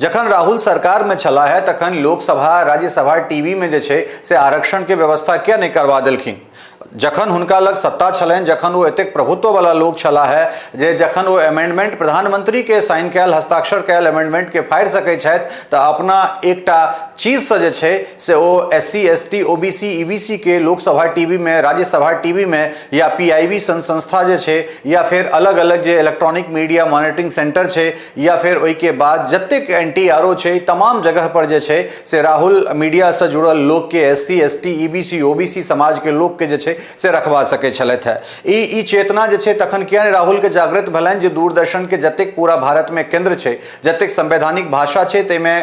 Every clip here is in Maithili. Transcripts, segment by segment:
जखन राहुल सरकारमे छलाह है तखन लोकसभा राज्यसभा टीवीमे जे छै से आरक्षणके व्यवस्था किया नहि करवा देलखिन? जखन हुनका लग सत्ता छलनि, जखन ओ एतेक प्रभुत्ववला लोक छलाह है जे जखन ओ अमेंडमेंट प्रधानमंत्रीके साइन कयल हस्ताक्षर कयल अमेंडमेंटके फाड़ि सकै छथि, तऽ अपना एकटा चीजसँ जे छै से ओ S C S T O B C E B C के लोकसभा टीवीमे राज्यसभा टीवीमे या पी I B सन संस्था जे छै या फेर अलग अलग जे इलेक्ट्रॉनिक मीडिया मॉनिटरिंग सेंटर छै या फेर ओहिके बाद जतेक एन टी आर ओ छै, तमाम जगह पर जे छै से राहुल मीडियासँ जुड़ल लोकके S C S T E B C O B C समाजके लोकके जे छै से रखवा सकै छलथि हेँ। ई चेतना जे छै तखन किया नहि राहुलके जागृत भेलनि जे दूरदर्शनके जतेक पूरा भारतमे केन्द्र छै, जतेक संवैधानिक भाषा छै, ताहिमे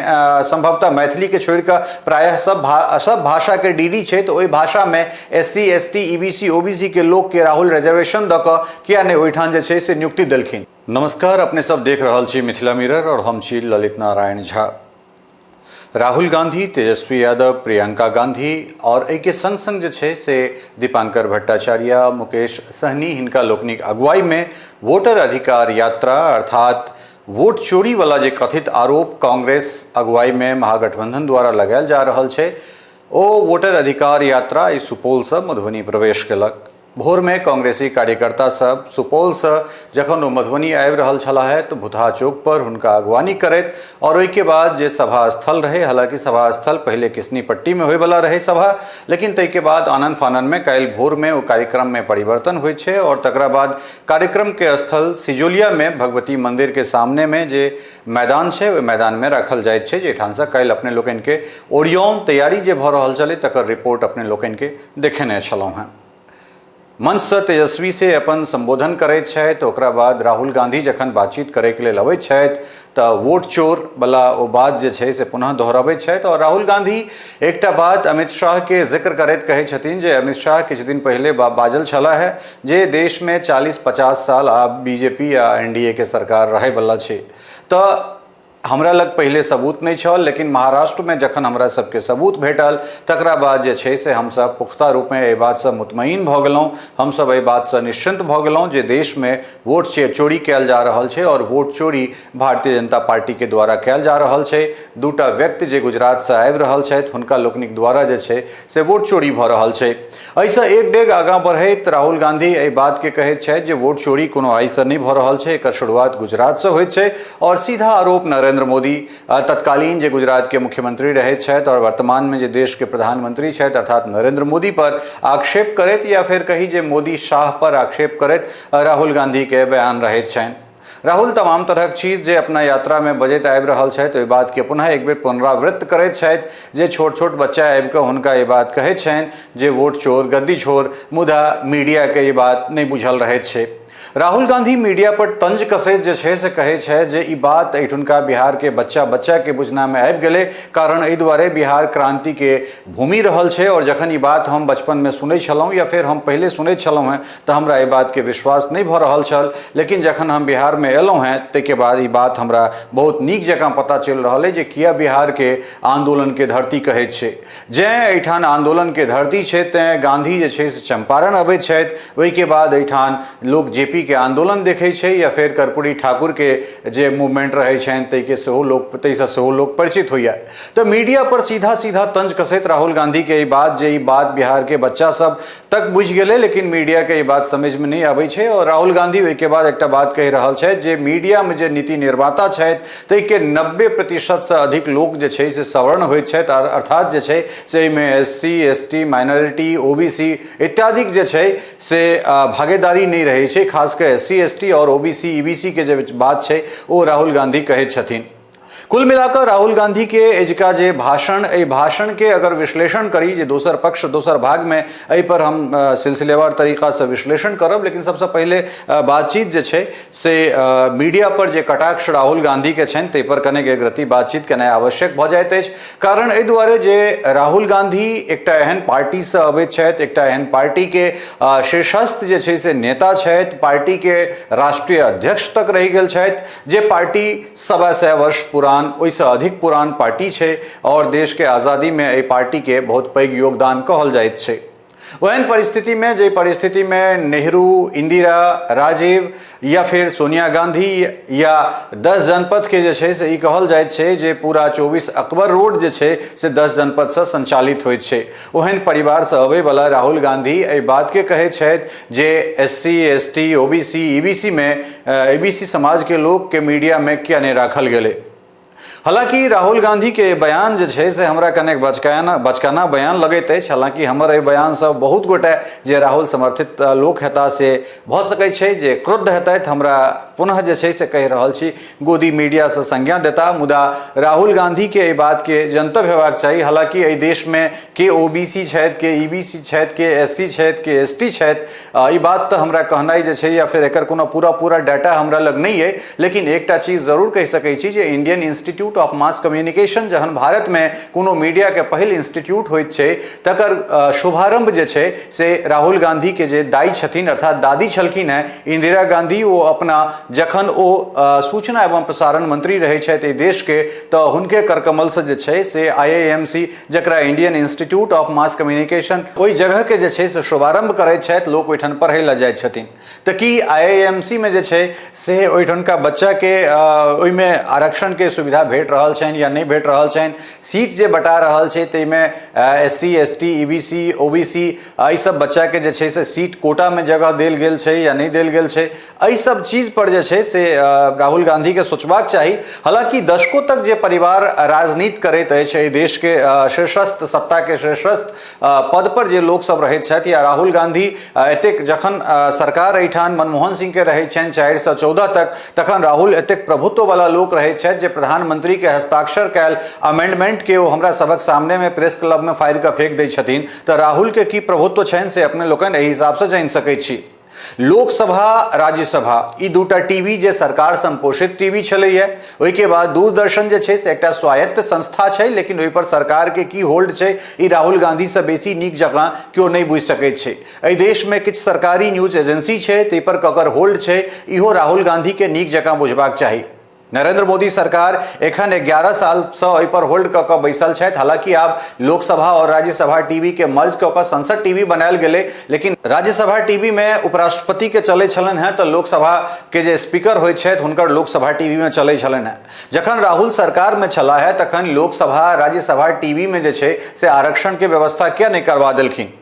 संभवतः मैथिलीके छोड़ि कऽ प्रायः सब भाषाके डी डी छै, तऽ ओहि भाषामे S C S T E B C O B C के लोकके राहुल रिजर्वेशन दऽ कऽ किया नहि ओहिठाम जे छै से नियुक्ति देलखिन? नमस्कार, अपने सब देख रहल छी मिथिला मिरर और हम छी ललित नारायण झा। राहुल गांधी, तेजस्वी यादव, प्रियंका गांधी और एहिके संग संग जे छै से दीपांकर भट्टाचार्य, मुकेश सहनी, हिनका लोकनिक अगुवाईमे वोटर अधिकार यात्रा अर्थात वोट चोरी वाला जे कथित आरोप कांग्रेस अगुवाईमे महागठबंधन द्वारा लगायल जा रहल छै, ओ वोटर अधिकार यात्रा ई सुपौलसँ मधुबनी प्रवेश केलक। भोरमे कांग्रेसी कार्यकर्ता सब सुपौलसँ जखन ओ मधुबनी आबि रहल छलाह तऽ भुतहा चौक पर हुनका अगवानी करैत और ओहिके बाद जे सभा स्थल रहै, हालांकि सभा स्थल पहिले किसनी पट्टीमे होइवला रहै सभा, लेकिन ताहिके बाद आनन फाननमे काल्हि भोरमे ओ कार्यक्रममे परिवर्तन होइ छै और तकरा बाद कार्यक्रमके स्थल सिजौलियामे भगवती मंदिरके सामनेमे जे मैदान छै ओहि मैदानमे राखल जाइत छै, जाहिठामसँ काल्हि अपने लोकनिके ओरियान तैयारी जे भऽ रहल छलै तकर रिपोर्ट अपने लोकनिके देखेने छलहुँ हेँ। मंचसँ तेजस्वी से अपन सम्बोधन करैत छथि, ओकरा बाद राहुल गांधी जखन बातचीत करैके लेल अबैत छथि तऽ वोट चोर वाला ओ बात जे छै से पुनः दोहराबैत छथि और राहुल गांधी एकटा बात अमित शाहके जिक्र करैत कहै छथिन जे अमित शाह किछु दिन पहिले बाजल छलाह है जे देशमे 40-50 साल आब बीजेपी आ एनडीए के सरकार रहैवला छै, तऽ हमरा लग पहिले सबूत नहि छल, लेकिन महाराष्ट्रमे जखन हमरा सबके सबूत भेटल तकरा बाद जे छै से हमसब पुख्ता रूपमे एहि बातसँ मुतमईन भऽ गेलहुँ, हमसब एहि बातसँ निश्चिन्त भऽ गेलहुँ जे देशमे वोट चोरी कयल जा रहल छै और वोट चोरी भारतीय जनता पार्टीके द्वारा कयल जा रहल छै। दूटा व्यक्ति जे गुजरातसँ आबि रहल छथि हुनका लोकनिक द्वारा जे छै से वोट चोरी भऽ रहल छै। एहिसँ एक डेग आगाँ बढ़ैत राहुल गांधी एहि बातके कहैत छथि जे वोट चोरी कोनो आइसँ नहि भऽ रहल छै, एकर शुरुआत गुजरातसँ होइत छै और सीधा आरोप नरेंद्र मोदी, तत्कालीन जे गुजरातके मुख्यमंत्री रहैत छथि और वर्तमानमे जे देशके प्रधानमंत्री छथि अर्थात नरेंद्र मोदी पर आक्षेप करैत या फेर कही जे मोदी शाह पर आक्षेप करैत राहुल गांधीके बयान रहैत छनि। राहुल तमाम तरहक चीज जे अपना यात्रामे बजैत आबि रहल छथि ओहि बातके पुनः एक बेर पुनरावृत्त करैत छथि जे छोट छोट बच्चा आबि कऽ हुनका ई बात कहैत छनि जे वोट चोर गद्दी छोड़, मुदा मीडियाके ई बात नहि बुझल रहैत छै। राहुल गांधी मीडिया पर तंज कसैत जे छै से कहै छथि जे ई बात एहिठुनका बिहारके बच्चा बच्चाके बुझनामे आबि गेलै, कारण एहि दुआरे बिहार क्रांतिके भूमि रहल छै और जखन ई बात हम बचपनमे सुनै छलहुँ या फेर हम पहिले सुनै छलहुँ हेँ तऽ हमरा एहि बातके विश्वास नहि भऽ रहल छल, लेकिन जखन हम बिहारमे एलहुँ हेँ ताहिके बाद ई बात हमरा बहुत नीक जकाँ पता चलि रहल अइ जे किया बिहारके आन्दोलनके धरती कहैत छै। जेँ एहिठाम आन्दोलनके धरती छै तैँ गाँधी जे छै से चम्पारण अबैत छथि, ओहिके बाद एहिठाम लोक जे पी के आन्दोलन देखै छै या फेर कर्पूरी ठाकुरके जे मूवमेंट रहै छनि ताहिके सेहो लोक ताहिसँ सेहो लोक परिचित होइए। तऽ मीडिया पर सीधा सीधा तंज कसैत राहुल गाँधीके ई बात जे ई बात बिहारके बच्चा सब तक बुझि गेलै, लेकिन मीडियाके ई बात समझमे नहि आबै छै। और राहुल गांधी ओहिके बाद एकटा बात कहि रहल छथि जे मीडियामे जे नीति निर्माता छथि ताहिके 90% अधिक लोक जे छै से सवर्ण होइत छथि, अर्थात जे छै से एहिमे S C, S T, minority, O B C इत्यादिक जे छै से भागीदारी नहि रहै छै। खास कऽ एस सी, एस टी आओर O B C, E B C के जे बात छै ओ राहुल गांधी कहैत छथिन। कुल मिलाकर राहुल गांधी के एजका जे भाषण, एहि भाषण के अगर विश्लेषण करी जे दोसर पक्ष दोसर भाग में एहि पर हम सिलसिलेवार तरीका से विश्लेषण करब, लेकिन सबसे पहले बातचीत जे छै से मीडिया पर जे कटाक्ष राहुल गांधी के छनि ताहि पर कनेक एक रति बातचीत केनाइ आवश्यक भऽ जाइत अछि। कारण एहि दुआरे जे राहुल गांधी एकटा एहन पार्टीसँ अबैत छथि, एकटा एहन पार्टीके शीर्षस्थ जे छै से नेता छथि, पार्टीके राष्ट्रीय अध्यक्ष तक रहि गेल छथि, जे पार्टी 125 वर्ष पुरान ओहिसँ अधिक पुरान पार्टी छै और देशके आज़ादीमे एहि पार्टीके बहुत पैघ योगदान कहल जाइत छै। ओहन परिस्थितिमे, जाहि परिस्थितिमे नेहरू, इंदिरा, राजीव या फिर सोनिया गांधी या 10 जनपदके जे छै से ई कहल जाइत छै जे पूरा 24 अकबर रोड जे छै से 10 जनपदसँ संचालित होइत छै, ओहन परिवारसँ अबैवला राहुल गांधी एहि बातके कहै छथि जे S C, S T, O B C, E B C मे, ई बी सी समाजके लोकके मीडियामे किया नहि राखल गेलै। हालाँकि राहुल गांधीके बयान जे छै से हमरा कनेक बचकाना बचकाना बयान लगैत अछि। हालाँकि हमर एहि बयानसँ बहुत गोटे जे राहुल समर्थित लोक हेताह से भऽ सकै छै जे क्रुद्ध हेतथि, हमरा पुनः जे छै से कहि रहल छी गोदी मीडियासँ संज्ञा देता, मुदा राहुल गांधीके एहि बातके जनतब हेबाक चाही। हालाँकि एहि देशमे के ओ बी सी छथि, के ई बी सी छथि, के एस सी छथि, के एस टी छथि, ई बात तऽ हमरा कहनाइ जे छै या फेर एकर कोनो पूरा पूरा डाटा हमरा लग नहि अइ, लेकिन एकटा चीज जरूर कहि सकै छी जे Indian Institute of Mass Communication जहन भारतमे कोनो मीडियाके पहिल इंस्टीट्यूट होइत छै तकर शुभारंभ जे छै से राहुल गांधीके जे दाइ छथिन अर्थात दादी छलखिन हेँ इंदिरा गांधी, ओ अपना जखन ओ सूचना एवं प्रसारण मंत्री रहै छथि एहि देशके तऽ हुनके करकमलसँ जे छै से आई I am C, जकरा Indian Institute of Mass Communication, ओहि जगहके जे छै से शुभारम्भ करैत छथि, लोक ओहिठाम पढ़ै लए जाइ छथिन। तऽ की आई I am C मे जे छै से ओहिठामका बच्चाके ओहिमे आरक्षणके सुविधा भेट रहल छनि या नहि भेट रहल छनि? सीट जे बटा रहल छै ताहिमे S C, S T, E B C, O B C एहि सब बच्चाके जे छै से सीट कोटामे जगह देल गेल छै या नहि देल गेल छै? एहि सब चीज पर जे छै से राहुल गांधीके सोचबाक चाही। हालाँकि दशकों तक जे परिवार राजनीति करैत अछि, एहि देशके शीर्षस्थ सत्ताके शीर्षस्थ पद पर जे लोक सब रहैत छथि, या राहुल गांधी एतेक जखन सरकार एहिठाम मनमोहन सिंहके रहैत छनि 4 से 14 तक, तखन राहुल एतेक प्रभुत्ववला लोक रहैत छथि जे प्रधानमंत्रीके हस्ताक्षर कयल अमेंडमेंटके ओ हमरा सभक सामनेमे प्रेस क्लबमे फाड़ि कऽ फेंक दै छथिन। तऽ राहुलके की प्रभुत्व छनि से अपने लोकनि एहि हिसाबसँ जानि सकैत छी। लोकसभा, राज्यसभा ई दूटा टीवी जे सरकार संपोषित टीवी छलैए, ओहिके बाद दूरदर्शन जे छै से एकटा स्वायत्त संस्था छै, लेकिन ओहिपर सरकारके की होल्ड छै ई राहुल गांधीसँ बेसी नीक जकाँ केओ नहि बुझि सकैत छै। एहि देशमे किछु सरकारी न्यूज एजेंसी छै, ताहिपर ककर होल्ड छै इहो राहुल गांधीके नीक जकाँ बुझबाक चाही। नरेंद्र मोदी सरकार एखन 11 सालसँ ओहिपर होल्ड कऽ कऽ बैसल छथि। हालांकि आब लोकसभा आओर राज्यसभा टीवी के मर्ज कऽ कऽ संसद टीवी बनायल गेलै, लेकिन राज्यसभा टीवी मे उपराष्ट्रपति के चलै छलनि हेँ तऽ लोकसभा के जे स्पीकर होइत छथि हुनकर लोकसभा टीवी मे चलै छलनि हेँ। जखन राहुल सरकार मे छलाह हे तखन लोकसभा, राज्यसभा टीवी मे जे छै से आरक्षण के व्यवस्था किया नहि करवा देलखिन?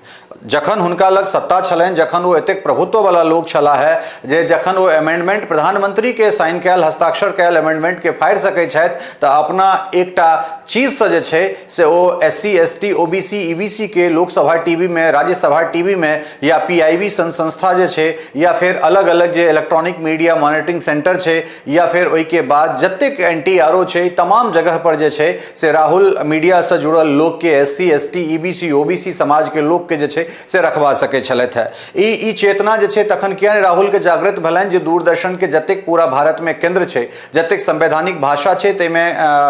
जखन हुनका लग सत्ता छलनि, जखन ओ एतेक प्रभुत्ववला लोक छलाह हे जे जखन ओ अमेंडमेंट प्रधानमंत्रीके साइन कयल, हस्ताक्षर कयल अमेंडमेंटके फाड़ि सकै छथि, तऽ अपना एकटा चीजसँ जे छै से ओ S C, S T, O B C, E B C के लोकसभा टीवीमे, राज्यसभा टीवीमे या पी I B सन संस्था जे छै या फेर अलग अलग जे इलेक्ट्रॉनिक मीडिया मॉनिटरिंग सेंटर छै या फेर ओहिके बाद जतेक एन टी आर ओ छै, तमाम जगह पर जे छै से राहुल मीडियासँ जुड़ल लोकके S C, S T, E B C, O B C समाजके लोकके जे छै से रखवा सकै छलथि हेँ। ई चेतना जे छै तखन किया नहि राहुलके जागृत भेलनि जे दूरदर्शनके जतेक पूरा भारतमे केन्द्र छै, जतेक संवैधानिक भाषा छै, ताहिमे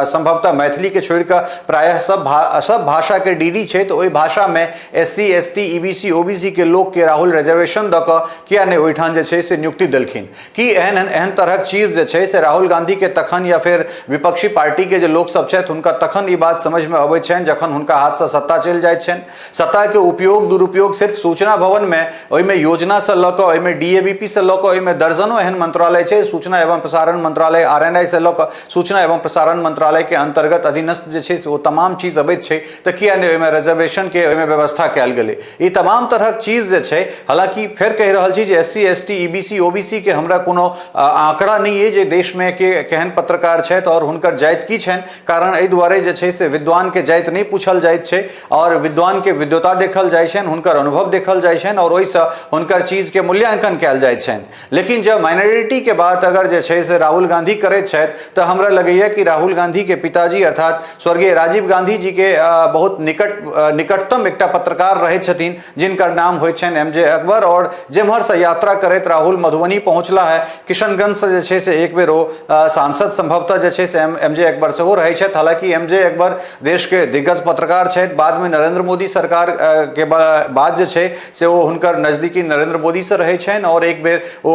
संभवतः मैथिलीके छोड़ि कऽ प्रायः सब भाषाके डी डी छै, तऽ ओहि भाषामे S C, S T, E B C, O B C के लोकके राहुल रिजर्वेशन दऽ कऽ किया नहि ओहिठाम जे छै से नियुक्ति देलखिन? की एहन एहन तरहक चीज जे छै से राहुल गांधीके तखन या फेर विपक्षी पार्टीके जे लोकसभ छथि हुनका तखन ई बात समझमे अबैत छनि जखन हुनका हाथसँ सत्ता चलि जाइत छनि? सत्ताके उपयोग दुरुपयोग सिर्फ सूचना भवनमे, ओहिमे योजनासँ लऽ कऽ, ओहिमे डी ए बी पी सँ लऽ कऽ, ओहिमे दर्जनो एहन मंत्रालय छै, सूचना एवं प्रसारण मंत्रालय, आर एन आई सँ लऽ कऽ सूचना एवं प्रसारण मंत्रालयके अन्तर्गत अधीनस्थ जे छै से ओ तमाम चीज अबैत छै, तऽ किया नहि ओहिमे रिजर्वेशनके ओहिमे व्यवस्था कयल गेलै? ई तमाम तरहक चीज जे छै, हालांकि फेर कहि रहल छी जे S C, S T, E B C, O B C के हमरा कोनो आंकड़ा नहि अइ जे देशमे के केहन पत्रकार छथि आओर हुनकर जाति की छनि, कारण एहि दुआरे जे छै से विद्वानके जाति नहि पूछल जाइत छै आओर विद्वानके विद्वता देखल जाइ छनि, हुनकर अनुभव देखल जाइ छनि आओर ओहिसँ हुनकर चीजके मूल्यांकन कयल जाइ छनि। लेकिन जब माइनॉरिटीके बात अगर जे छै से राहुल गांधी करैत छथि तऽ हमरा लगैए कि राहुल गांधीके पिताजी अर्थात स्वर्गीय राजीव गांधी जी के बहुत निकटतम एकटा पत्रकार रहै छथिन जिनकर नाम होइ छनि एम जे अकबर, और जेम्हरसँ यात्रा करैत राहुल मधुबनी पहुँचला है, किशनगंजसँ जे छै से एक बेर ओ सांसद संभवतः जे छै से एम जे अकबर सेहो रहै छथि। हालांकि एम जे अकबर देशके दिग्गज पत्रकार छथि, बादमे नरेंद्र मोदी सरकार के बाद जे छै से ओ हुनकर नजदीकी नरेंद्र मोदीसँ रहै छनि आओर एक बेर ओ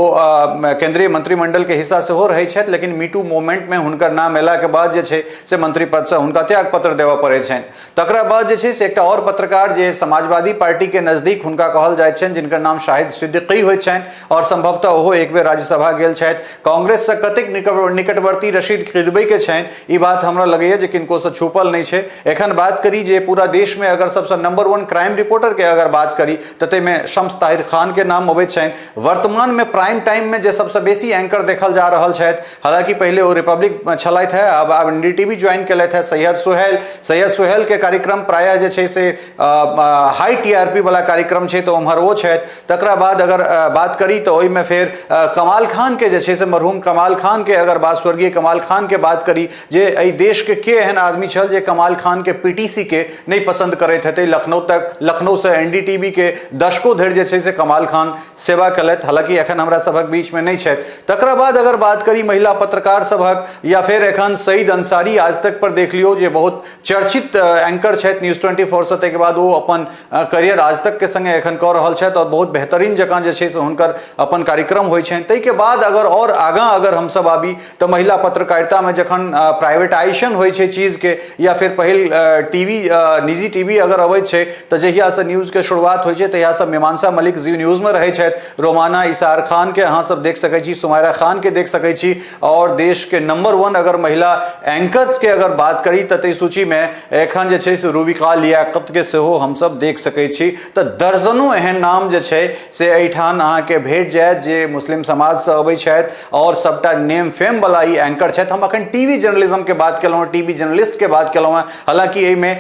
केंद्रीय मंत्रिमंडलके हिस्सा सेहो रहै छथि, लेकिन मीटू मूवमेंटमे हुनकर नाम अयलाके बाद जे छै से मंत्री पदसँ हुनका त्यागपत्र देबऽ पड़ैत छनि। तकरा बाद जे छै से एकटा आओर पत्रकार जे समाजवादी पार्टीके नजदीक हुनका कहल जाइत छनि, जिनकर नाम शाहिद सिद्दीकी होइत छनि आओर संभवतः ओहो एक बेर राज्यसभा गेल छथि। कांग्रेससँ कतेक निकटवर्ती रशीद किदवईके छनि ई बात हमरा लगैए जे किनकोसँ छुपल नहि छै। एखन बात करी जे पूरा देशमे अगर सबसँ नंबर 1 क्राइम रिपोर्टरके अगर बात करी तऽ ताहिमे शम्स ताहिर खानके नाम अबैत छनि। वर्तमानमे प्राइम टाइममे जे सबसँ बेसी एंकर देखल जा रहल छथि, हालांकि पहिले ओ रिपब्लिक छलथि है, आब N D T V join केलथि है, सैयद सुहैल। सैयद सुहैलके कार्यक्रम प्रायः जे छै से हाई टी आर पी वाला कार्यक्रम छै, तऽ उम्हर ओ छथि। तकरा बाद अगर बात करी तऽ ओहिमे फेर कमाल खानके जे छै से मरहूम कमाल खानके अगर बात, स्वर्गीय कमाल खानके बात करी, जे एहि देशके के एहन आदमी छल जे कमाल खानके पी टी सी के नहि पसन्द करैत हेतै। लखनऊ तक, लखनऊसँ एन डी टी वी के दशकों धरि जे छै से कमाल खान सेवा केलथि, हालांकि एखन हमरा सभक बीचमे नहि छथि। तकरा बाद अगर बात करी महिला पत्रकार सभक, या फेर एखन सईद अंसारी आज तक पर देख लियौ जे बहुत चर्चित एंकर छथि न्यूज़ 24 सँ, ताहिके बाद ओ अपन करियर आज तक के संगे एखन कऽ रहल छथि आओर बहुत बेहतरीन जकाँ जे छै से हुनकर अपन कार्यक्रम होइ छनि। ताहिके बाद अगर आओर आगाँ अगर हमसब आबी तऽ महिला पत्रकारितामे जखन प्राइवेटाइजेशन होइ छै चीजके, या फेर पहिल टीवी, निजी टीवी अगर अबैत छै तऽ जहियासँ न्यूजके शुरुआत होइ छै तहियासँ मीमांसा मलिक जी न्यूजमे रहै छथि। रोमाना इसार खानके अहाँ सब देख सकै छी, सुमायरा खानके देख सकै छी। आओर देशके नंबर 1 अगर महिला एंकर्सके अगर बात करी तऽ ताहि सूचीमे एखन जे छै से रूबिका लियाकतके सेहो हमसब देख सकै छी। तऽ दर्जनों एहन नाम जे छै से एहिठाम अहाँके भेट जायत जे मुस्लिम समाजसँ अबै छथि आओर सबटा नेम फेम वाला ई एंकर छथि। हम अखन टीवी जर्नलिज्मके बात केलहुँ हँ, टीवी जर्नलिस्टके बात केलहुँ हँ। हालांकि एहिमे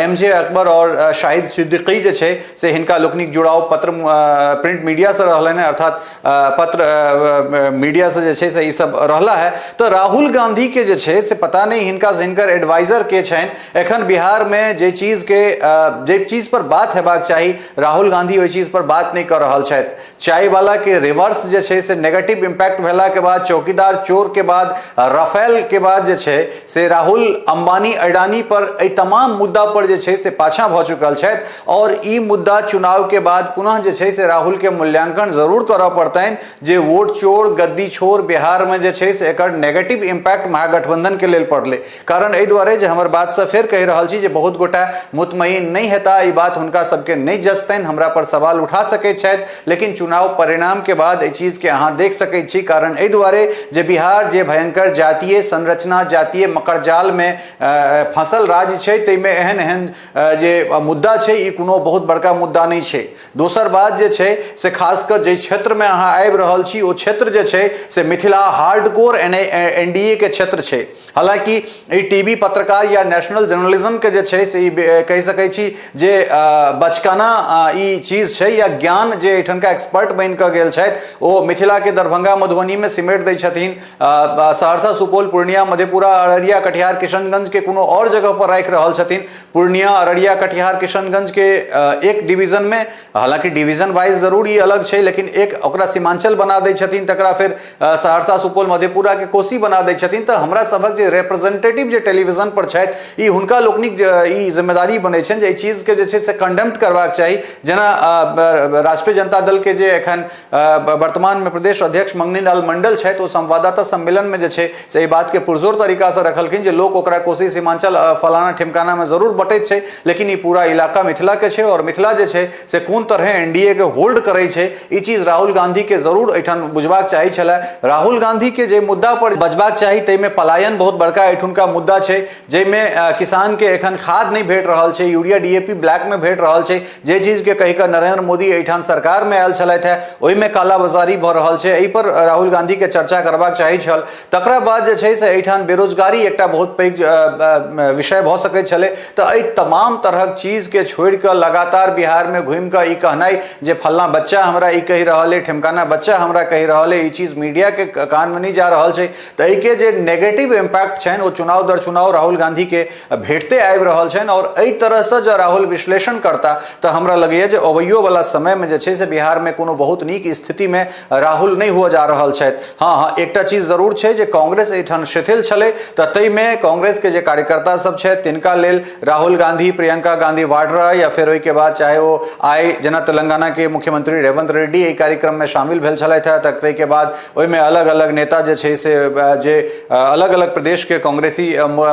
एम जे अकबर आओर शाहिद सिद्दीकी जे छै से हिनका लोकनिक जुड़ाव पत्र प्रिंट मीडियासँ रहलनि हँ, अर्थात पत्र मीडियासँ जे छै से ई सब रहला है। तऽ राहुल गांधीके जे छै से पता नहि हिनका हिनकर एडवाइजर के छनि। एखन बिहारमे जे चीजके जे चीज पर बात हेबाक चाही राहुल गांधी ओहि चीज पर बात नहि कऽ रहल छथि। चायवाला के रिवर्स जे छै से नेगेटिव इम्पैक्ट भेला के बाद, चौकीदार चोर के बाद, राफेल के बाद जे छै से राहुल अंबानी अडानी पर एहि तमाम मुद्दा पर जे छै से पाछाँ भऽ चुकल छथि। और ई मुद्दा चुनाव के बाद पुनः जे छै से राहुल के मूल्यांकन जरूर करऽ पड़तनि जे वोट चोर गद्दी छोड़ बिहार में जे छै से एकर नेगेटिव इम्पैक्ट महागठबंधन के लेल पड़लै। कारण एहि दुआरे जे हमर बातसँ फेर कहि रहल छी जे बहुत गोटा मुतमईन नहि हेता, ई बात हुनका सबके नहि जचतनि, हमरा पर सवाल उठा सकैत छथि, लेकिन चुनाव परिणाम के बाद एहि चीजके अहाँ देख सकैत छी। कारण एहि दुआरे जे बिहार जे भयंकर जातीय संरचना, जातीय मकड़जाल में फंसल राज्य छै, ताहिमे एहन एहन जे मुद्दा छै ई कोनो बहुत बड़का मुद्दा नहि छै। दोसर बात जे छै से खास कऽ जाहि क्षेत्रमे अहाँ आबि रहल छी ओ क्षेत्र जे छै से Mithila hardcore N D A के क्षेत्र छै। हालांकि ई टी वी पत्रकार या नेशनल जर्नलिज्मके जे छै से ई कहि सकै छी जे बचकाना ई चीज छै या ज्ञान जे एहिठामका एक्सपर्ट बनि कऽ गेल छथि ओ मिथिलाके दरभंगा मधुबनीमे सिमेट दै छथिन, सहरसा सुपौल पूर्णिया मधेपुरा अररिया कटिहार किशनगंज के कोनो और जगह पर राखि रहल छथिन। पूर्णिया अररिया कटिहार किशनगंज के एक डिवीजन में, हालांकि डिवीजन वाइज जरूर ई अलग छै, लेकिन एक ओकरा सीमांचल बना दै छथिन, तकरा फेर सहरसा सुपौल मधेपुरा के कोसी बना दै छथिन। तऽ हमरा सभक जे रिप्रेजेंटेटिव जे टेलीविजन पर छथि ई हुनका लोकनिक ई जिम्मेदारी बनै छनि जे एहि चीजके जे छै से कंडेम्प्ट करबाक चाही। जेना राष्ट्रीय जनता दल के जे एखन वर्तमान में प्रदेश अध्यक्ष मंगनीलाल मंडल छथि, ओ संवाददाता सम्मेलन में जे छै से एहि बात के पुरजोर तरीका से रखलखिन जे लोक ओकरा कोसी सीमांचल फलाना ठिमकाना में जरूर बटैत छै, लेकिन ई पूरा इलाका मिथिला के छै और मिथिला जे छै से कोन तरहे एनडीए के होल्ड करै छै, ई चीज राहुल गांधी के जरूर एहिठाम बुझबाक चाही छलै। राहुल गांधी के जे मुद्दा पर बजबाक चाही ताहिमे पलायन बहुत बड़का एहिठुनका मुद्दा छै, जाहिमे किसान के एखन खाद नहि भेट रहल छै, यूरिया डीएपी ब्लैक में भेट रहल छै, जे चीजके कहि कऽ नरेंद्र मोदी एहिठाम सरकारमे आयल छलथि हेँ ओहिमे कालाबाजारी भऽ रहल छै, एहिपर राहुल गांधीके चर्चा करबाक चाही छल। तकरा बाद जे छै से एहिठाम बेरोजगारी एकटा बहुत पैघ विषय भऽ सकैत छलै। तऽ एहि तमाम तरहक चीजके छोड़ि कऽ लगातार बिहारमे घुमि कऽ ई कहनाइ जे फल्लाँ बच्चा हमरा ई कहि रहल अइ, ठेमकाना बच्चा हमरा कहि रहल अइ, ई चीज मीडियाके कानमे नहि जा रहल छै। तऽ एहिके जे नेगेटिव इम्पैक्ट छनि ओ चुनाव दर चुनाव राहुल गांधीके भेटते आबि रहल छनि। आओर एहि तरहसँ जँ राहुल विश्लेषण करता तऽ हमरा लगैए जे अबैयोवला समयमे जे छै से बिहारमे कोनो बहुत नीक स्थितिमे राहुल नहि हुअ जा रहल छथि। हँ हँ, एकटा चीज जरूर छै जे कांग्रेस एहिठाम शिथिल छलै तऽ ताहिमे कांग्रेसके जे कार्यकर्ता सब छथि तिनका लेल राहुल गांधी, प्रियंका गांधी वाड्रा या फेर ओहिके बाद चाहे ओ आइ जेना तेलंगानाके मुख्यमंत्री रेवंत रेड्डी एहि कार्यक्रममे शामिल भेल छलथि हेँ, तऽ ताहिके बाद ओहिमे अलग अलग नेता जे छै से जे अलग अलग प्रदेशके कांग्रेसी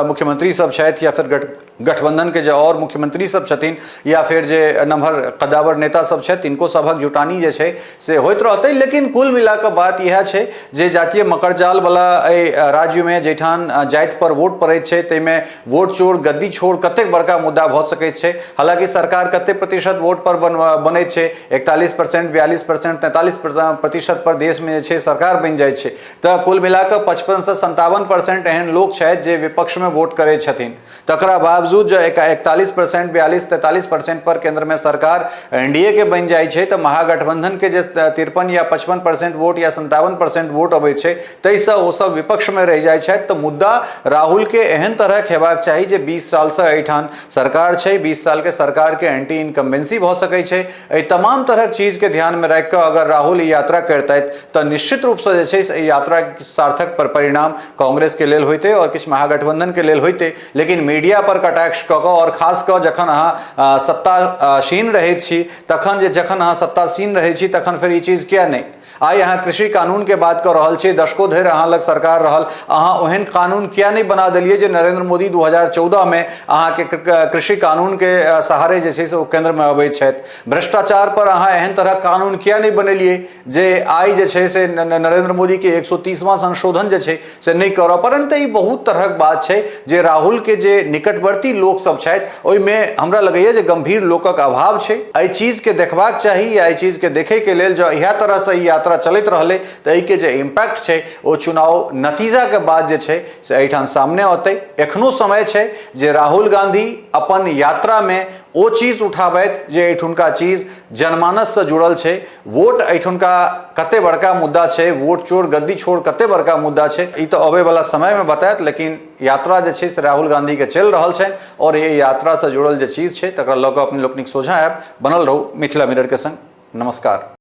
मुख्यमंत्री सब छथि या फिर गठबंधनके जे आओर मुख्यमंत्री सब छथिन या फेर जे नमहर कदावर नेता सब छथि, तिनको सभक जुटानी जे छै से होइत रहतै। लेकिन कुल मिला कऽ बात इएह छै जे जातीय मकड़जालवला एहि राज्यमे जाहिठाम जातिपर वोट पड़ैत छै, ताहिमे वोट चोर गद्दी छोड़ कतेक बड़का मुद्दा भऽ सकैत छै। हालाँकि सरकार कतेक प्रतिशत वोट पर बनैत छै, 41%, 42%, 43% पर देशमे जे छै सरकार बनि जाइ छै। तऽ कुल मिला कऽ 55सँ 57% एहन लोक छथि जे विपक्षमे वोट करै छथिन। तकरा बावजूद जँ 41%, 42, 43% पर केंद्रमे सरकार एनडीए के बनि जाइ छै, तऽ महागठबंधनके जे 53 या 55% वोट या 57% वोट अबै छै, ताहिसँ ओसभ विपक्षमे रहि जाइ छथि। तऽ मुद्दा राहुलके एहन तरहक हेबाक चाही जे 20 सालसँ एहिठाम सरकार छै, 20 सालके सरकारके एंटी इनकम्बेंसी भऽ सकै छै। एहि तमाम तरहक चीजके ध्यानमे राखि कऽ अगर राहुल ई यात्रा करितथि तऽ निश्चित रूपसँ जे छै से एहि यात्राक सार्थक पर परिणाम कांग्रेसके लेल होइतै आओर किछु महागठबंधनके लेल होइतै। लेकिन मीडिया पर कटाक्ष कऽ कऽ, आओर खास कऽ जखन अहाँ सत्तासीन रहैत छी तखन, जे जखन अहाँ सत्तासीन रहै छी तखन फेर ई चीज किया नहि? आइ अहाँ कृषि कानूनके बात कऽ रहल छी, दशकों धरि अहाँ लग सरकार रहल, अहाँ ओहन कानून किया नहि बना देलियै जे नरेंद्र मोदी 2014मे अहाँके कृषि कानूनके सहारे जे छै से ओ केंद्रमे अबै छथि? भ्रष्टाचार पर अहाँ एहन तरहक कानून किया नहि बनेलियै जे आइ जे छै से नरेंद्र मोदीके 130वां संशोधन जे छै से नहि करऽ पड़नि? तऽ ई बहुत तरहक बात छै जे राहुलके जे निकटवर्ती लोकसभ छथि, ओहिमे हमरा लगैए जे गम्भीर लोकक अभाव छै। एहि चीजके देखबाक चाही या एहि चीजके देखैके लेल जँ इएह तरहसँ ई यात्रा चलैत रहलै तऽ एहिके जे इम्पैक्ट छै ओ चुनाव नतीजाके बाद जे छै से एहिठाम सामने अतै। एखनो समय छै जे राहुल गांधी अपन यात्रामे ओ चीज उठाबथि जे एहिठुनका चीज जनमानससँ जुड़ल छै। वोट एहिठुनका कते बड़का मुद्दा छै, वोट चोर गद्दी छोड़ कते बड़का मुद्दा छै, ई तऽ अबैवला समयमे बतायत। लेकिन यात्रा जे छै से राहुल गांधीके चलि रहल छनि आओर एहि यात्रासँ जुड़ल जे चीज छै तकरा लऽ कऽ अपने लोकनिक सोझाँ आयब। बनल रहू मिथिला मिररके संग। नमस्कार।